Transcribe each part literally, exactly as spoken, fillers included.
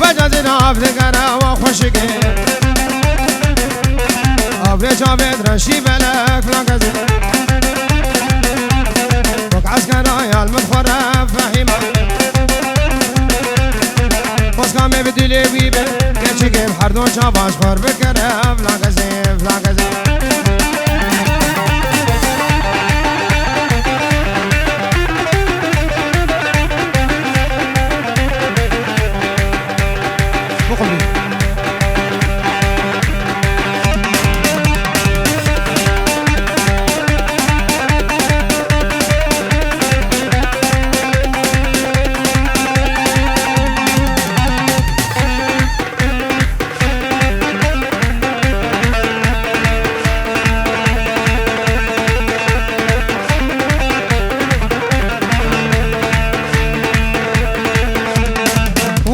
Vecazê nav digere wa xweşikê. Avrê çavê direşî belek filan kezê. Wek eskera yal min xwe re fehîme. Xwezka me bi dilê wî be. Keçikê bi herdo çava ji xwe re bikere filan kezê, filan kezê.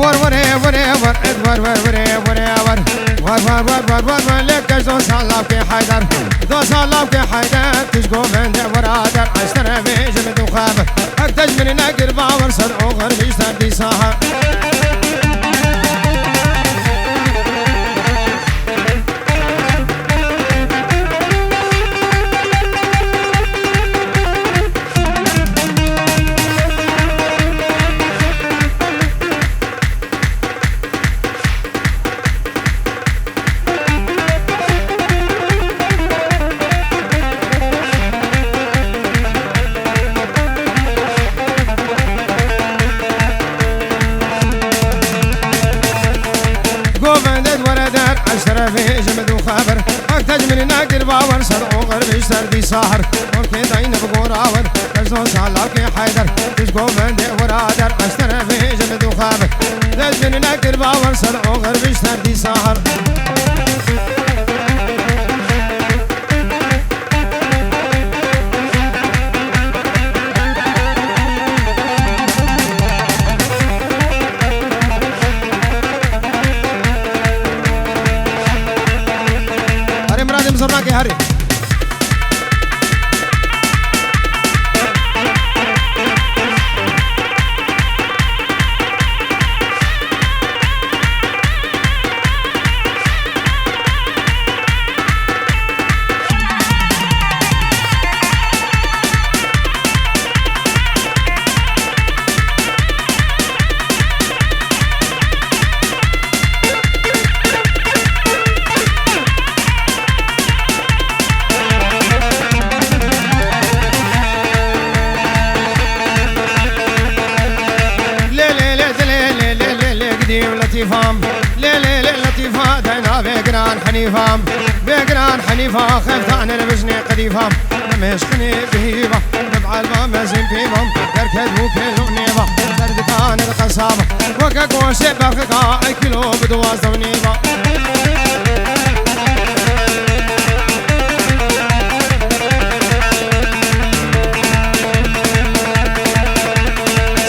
War warê warê war, et war war warê warê war. War war war war war war, lê keş do salavkê Heydar. Do salavkê Heydar, tu ji govendê wira der, ez te re bêjim tu xeber. Hek te ji min nekir bawer, ser oxir bî ser dîsa. Govendê were der, ez te re bêjim tu xeber. Hek te ji min nekir bawer, ser oxir bî ser dîsa her. Wekê dayne bi gora wer, ez do salavkê Heyder. Tu ji govendê wira der, ez te re bêjim tu xeber. Te ji min nekir bawer, ser oxir bî ser dîsa her. Erê miradê min zirnakê herê. Lê, lê, lê, lê, lê, lê, lê, lê, lê, gidî û Letîfam. Lê, lê, lê, Letîfa, dayna vê giran Henîfam. Vê giran Henîfa, xeftan li bijnê qedîfam. Nemêşxinê bihîva, bi elva mezin pîvam. Derket bû kêlo nêva, ser dikan li qesaba. Weke goşê berxika, ey kîlo bi duwazdeh nêva.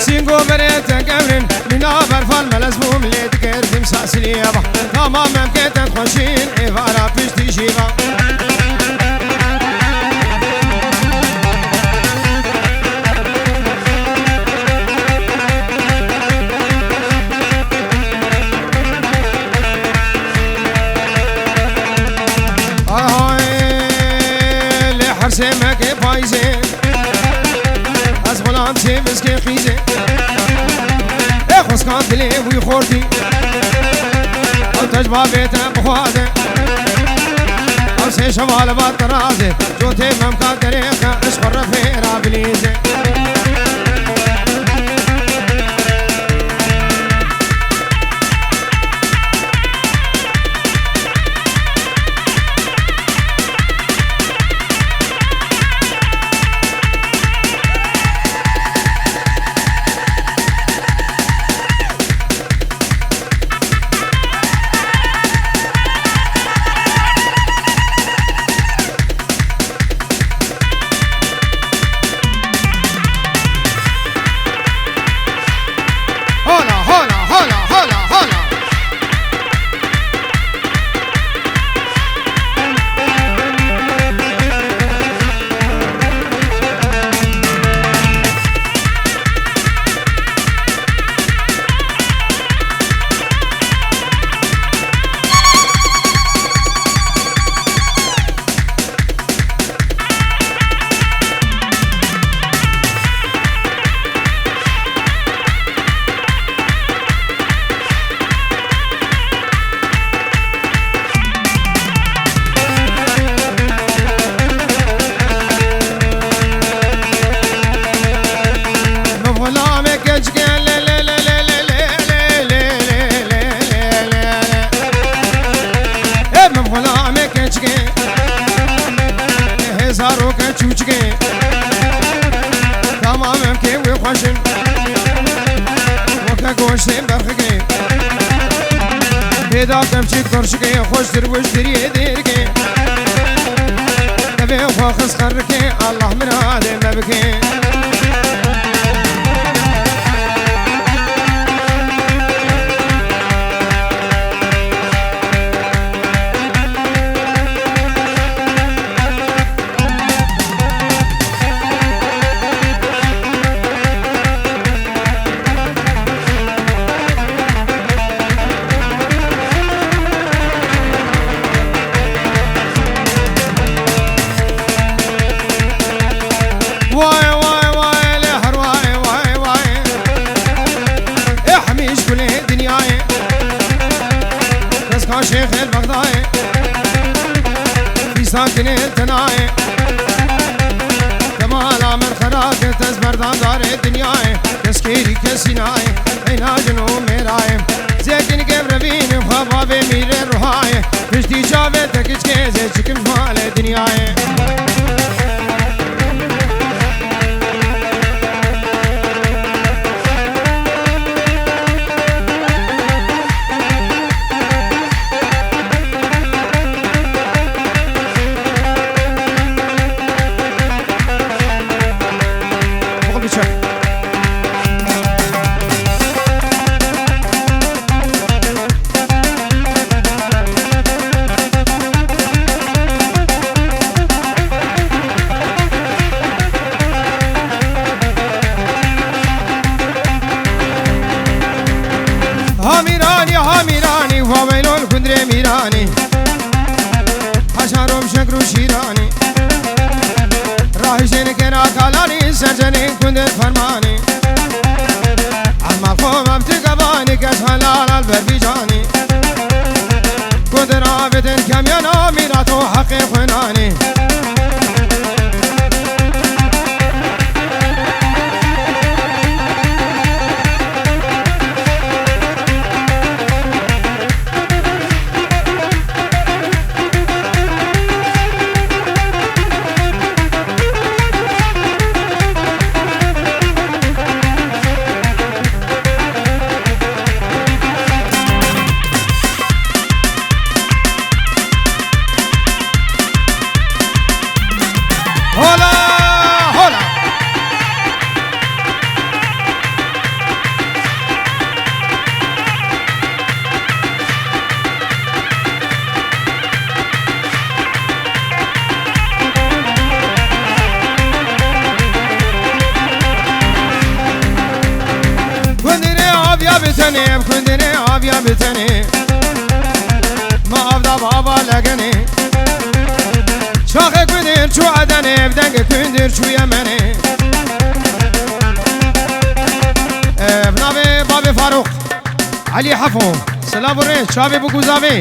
Sîngo berê te gewrin, mîna berfan melez bûm lê dikir dimsa silêva. Tamam em kê te xweşîn, êvara piştî jîva. Ay hay, lê hersê me kê payzê. Ez xulam çê viskê xîzê. Ê xweskan dilê wî xortî. Ew tecba bê te bixwaze. Ew sê şeval vat razê. Cotê memka derêxe, ez xwe refê ra bilîze. Goştê berxikê. Pêda kevçî korşikê, xweştir wiştiriyê dêrikê. Devê xwe xist xerrikê, Allah miradê me bikê. Vay, vay, vay, lê her vay, vay, vay. Ehmîş gulê dinyayê. Keskan şêxê Bexdayê. Fîsan kinê tenayê. Kemala min xera kir tez berdan darê dinyayê. Keskêrî kesî nayê. Eyna jin û mêrayê. Zêkin gev revînê xwe bavê mîrê ruhayê. Piştî çavê te kiçkê zê çikim ji malê dinyayê. Ha Mîranî, ha Mîranî, wa weylo li gundrê Mîranî. Haşa rom şekr û şîranî. Rahişên kena kalanî, sercenên gundê fermanî. Ezma xwe mevti gevanî, kes helal al berbîcanî. Ku diravêtin kemiyana mîrato heqê xwe nanî. Hola, hola. Gundinê aviya bi tenê, gundinê aviya bi tenê. Ma avda bava legenê. Çaxê gundin çû Edenê, ev dengê gundin çû Yemenê. Ev navê bavê Farûq. Elî Hefo, silav û rê, çavê bû guzavê.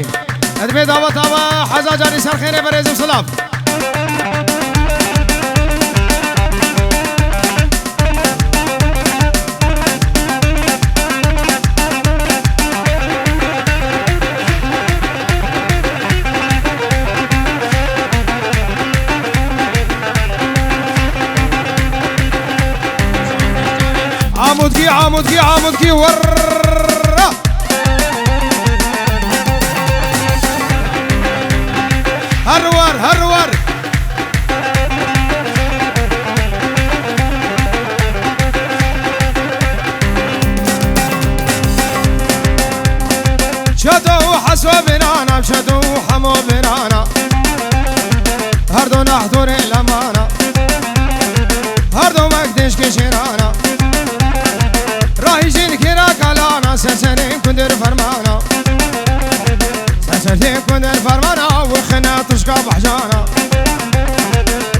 Ez dibê dawet ava heza carî ser xêrê berêzim silav. Amudgî, amudgî, amudgî, werra! Her war, her war! Çeto û Heso birana, Çeto û Hemo birana. Her do nah dorê lemana. Her do wek dêşkê şêrana. Rahî jîn kêra kalana, serserên kundir fermana. Serserên kundir fermana, wixine tişka behcana.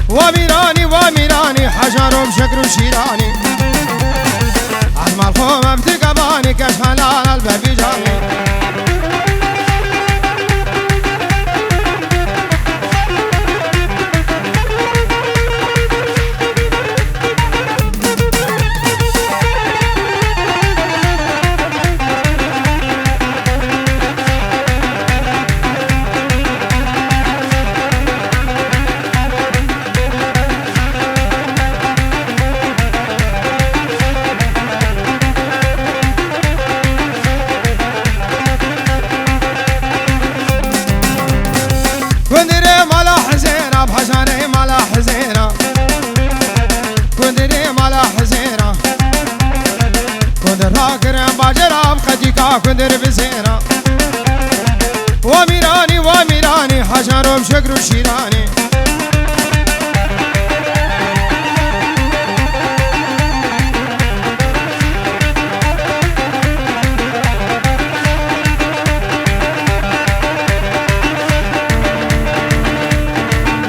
Wa mîranî, wa mîranî, hejarom şekr û şîranî. Ezmal xwe mevti gevanî, kes helal al berbîcanî. Rakirin bacera bi qetîka kundir bi zêra. Wa mîranî, wa mîranî, hecan rom şekr û şîranî.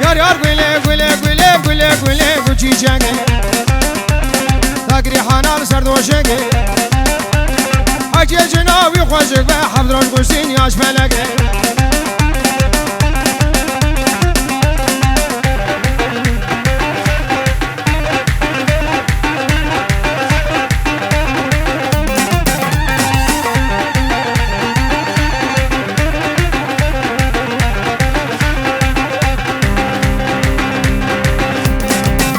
Yar yar gule, gule, gule, gule, gule, gu çîçekê. Dagirî hana li ser doşekê. Hecê cina wî xweşik be, heft roj guştîn yaş felekê.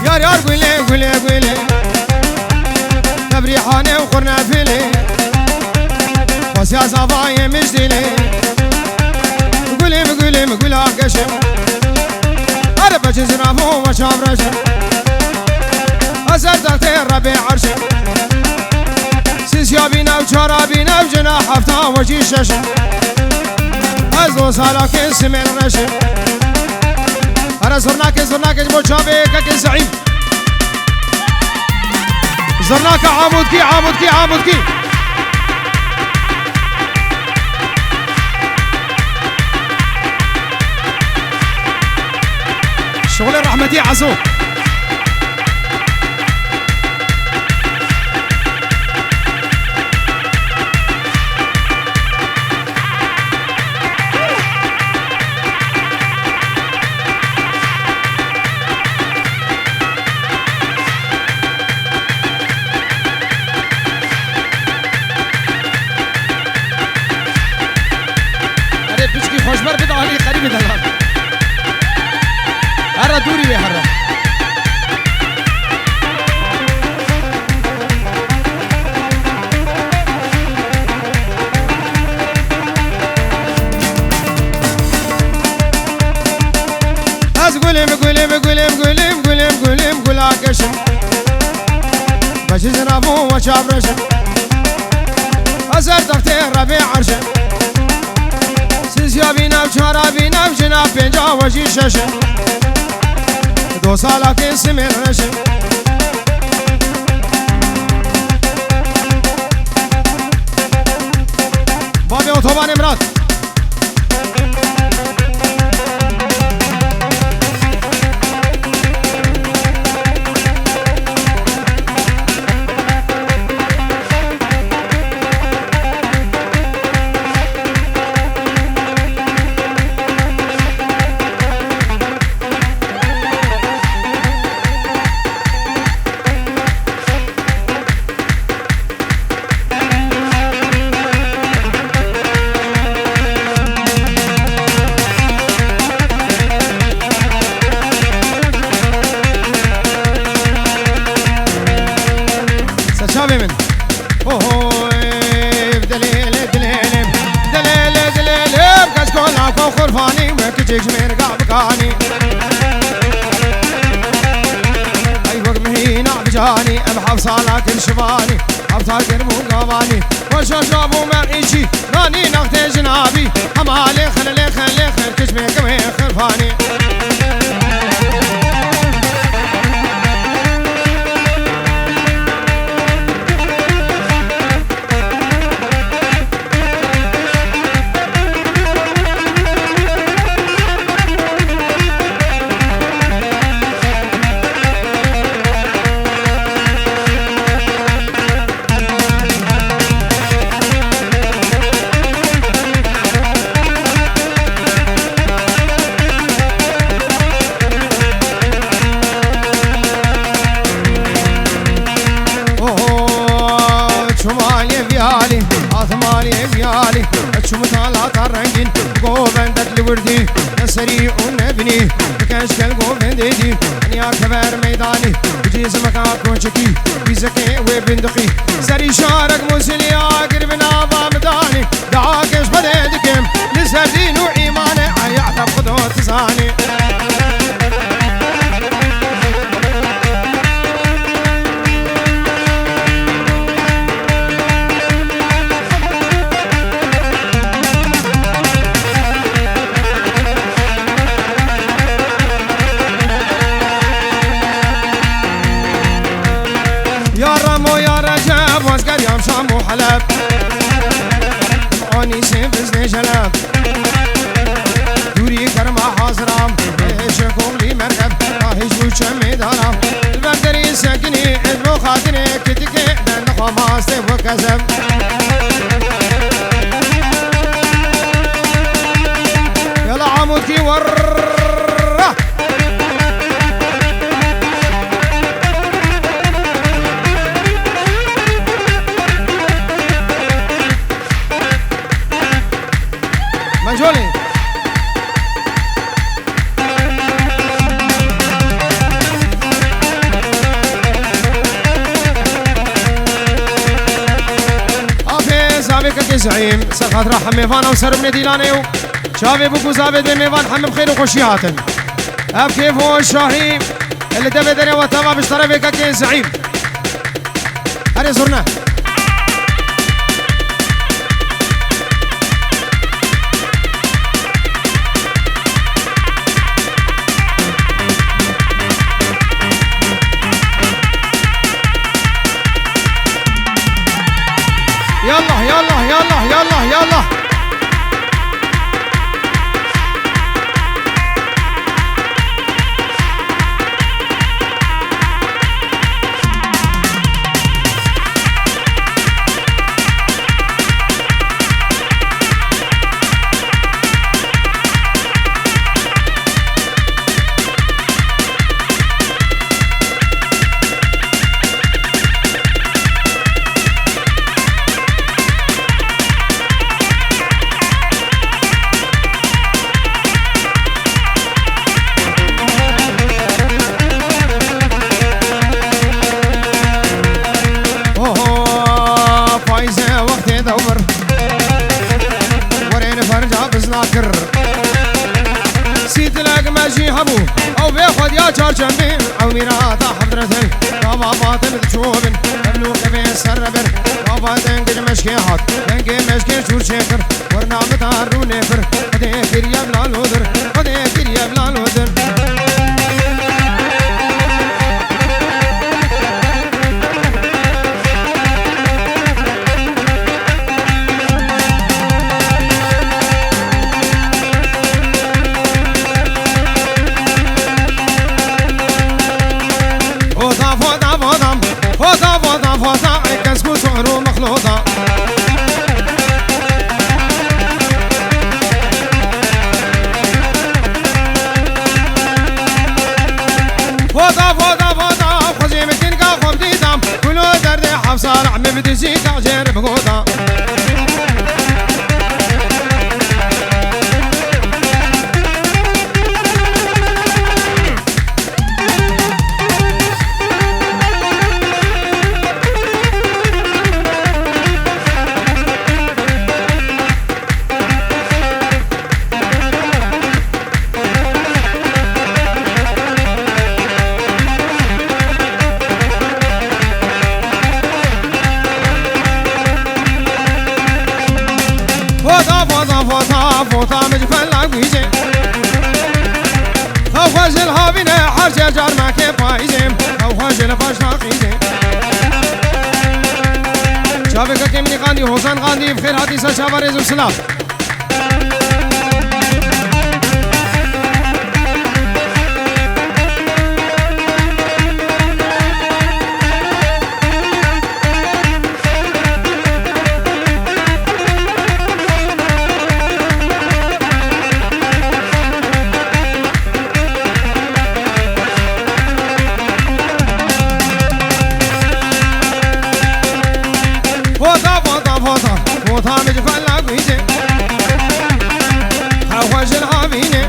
Yar yar gule, gule, gule. Tebrîhane û xurnefilê. Xwesiya zavayê min ji dilê. Gulê min, gulê min, gula geşim. Her beçin ziravo ve çavreşim. Ezer dextê Rebê erşim. Siz ya bîne û çara bîne û cina hefta wecî şeşim. Ez do salakê simêl reşim. Here zurnakê, zurnakê ji bo çavê kekê Zeîf. Zurnaka Amûdkî, Amûdkî, Amûdkî. Şolê rehmetî Ezo. Erê piçkî xweşber bide alî qerîbê delal. Herre dûrî wê herre. Ez gulim, gulim, gulim, gulim, gulim, gulim, gula geşim. Beşi ziravo ve çavreşim. Ezer dextê Rebê erşim. Siz ya bînev, çara bînev, cina pênca wecî şeşim. Do salakê simêl reşim. Bavê otobanê Mirat. Serçavê min. Ohoy, dilêlê, dilêlê, dilêlê, dilêlê, keç kola xwe xurfanî, wek kiçik ji mêrga bikanî. Ey wek mihîna bicanî, em heft salak in şivanî, heft salak in bû gavanî. Weşa şabû me îçî, nanî nextê jinabî, hema lê xir, lê xir, lê xir, kiç mêke wê xirfanî. Oho, çûm aliyê vî alî, hatim aliyê vî alî. Çûm talata rengîn, govendek li wir dî, ne serî û ne binî, bikeş gel govendê dî. Niya kever meydanî, bi cîzmeka koçikî, wî zekê wê bindiqî. Serî şarek muziliya gir bi nava min danî. Dua keş Xwedê dikim, li ser dîn û îmanê, ey Edeb Xudo dizanî. Kezem. Yala Amûdkî werre. Mencolê. Afê zavê kekê Zeîm, ser xatira hemê vana û ser binê dîlanê û çavê bûk û zavê dê mêvan hemim xêr û xweşî hatin. Ev kêf û şahî li devê derê we teva biştere vê kekê Zeîm. Erê zurna. Yallah, yallah, yallah, yallah, yallah. Oho, payze wextê dewr. Werên ferca bizna kir. Sî dilek me jî hebû. Ew vê xwediya çarçemê. Ew mîrata hevdretin. Gava batin diçûbin. Evlû kevê ser rebir. Gava dengij meşkê hat. Dengê meşkê çûr çêkir. Werna min dar rûnê kir. Xwedê kiriye bila lodir. Xwedê kiriye bila lodir. Oda voda voda, oda voda voda, ey kes ku soru mexloda. Voda voda voda, xwezê min kin ka xwem dîdam. Kulo derdê hevsar, me bidizî ka jêr bigoda. Vota, vota, vota, vota min ji fela gwîjê. Xew xwe ji li havîne, her çê car me kê payîzê. Xew xwe ji li baş naqîzê. Çavê kekê min î qandî, Hozan qandî, bi xêr hatî ser çava rêz û silav. Vota, vota, vota, vota min ji fela gwîjê. Xew xwe ji li havînê.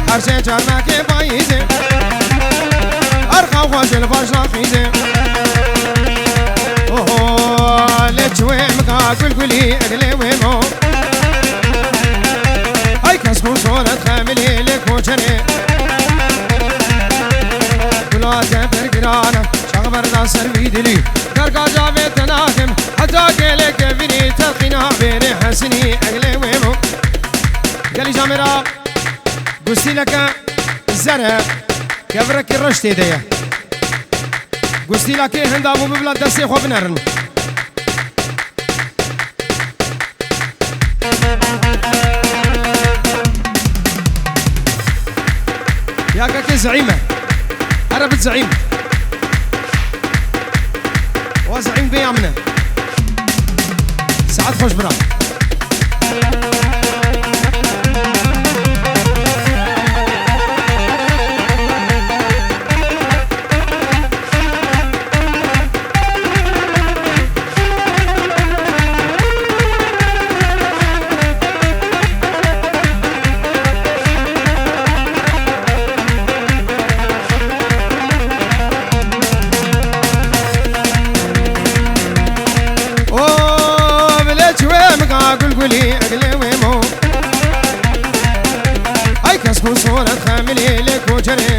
Her çê çarnakê payîzê. Her xew xwe ji li baş naqîzê. Oho, lê çiwê min ka gulgulî eglê wê mo. Hey kes ku soret xemilî lê koçerê. Gula te bergirana, çax berda ser vî dilî. Derga cavê te nakim, heta gelek kevinî telqîna bêrê hesinî eglê wê mo. Gelî camêra, gustîleke zer e, kevirekî reş tê de ye. Gustîlakê hinda bû bibla destê xwe binerin. Ya kekê zeîm e. Here bit zeîm. Wa zeîm Vêya min e. Saet xweş bira. O bilê çiwê min ka gulgulî eglê wê mo. Ay kes ku soret xemilî lê koçerê.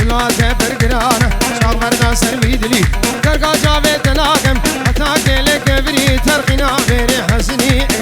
Late bergiran çax berda ser wî dilî. Derga çavê te nakem heta gelê kevirî terqîna bêrê hezinî.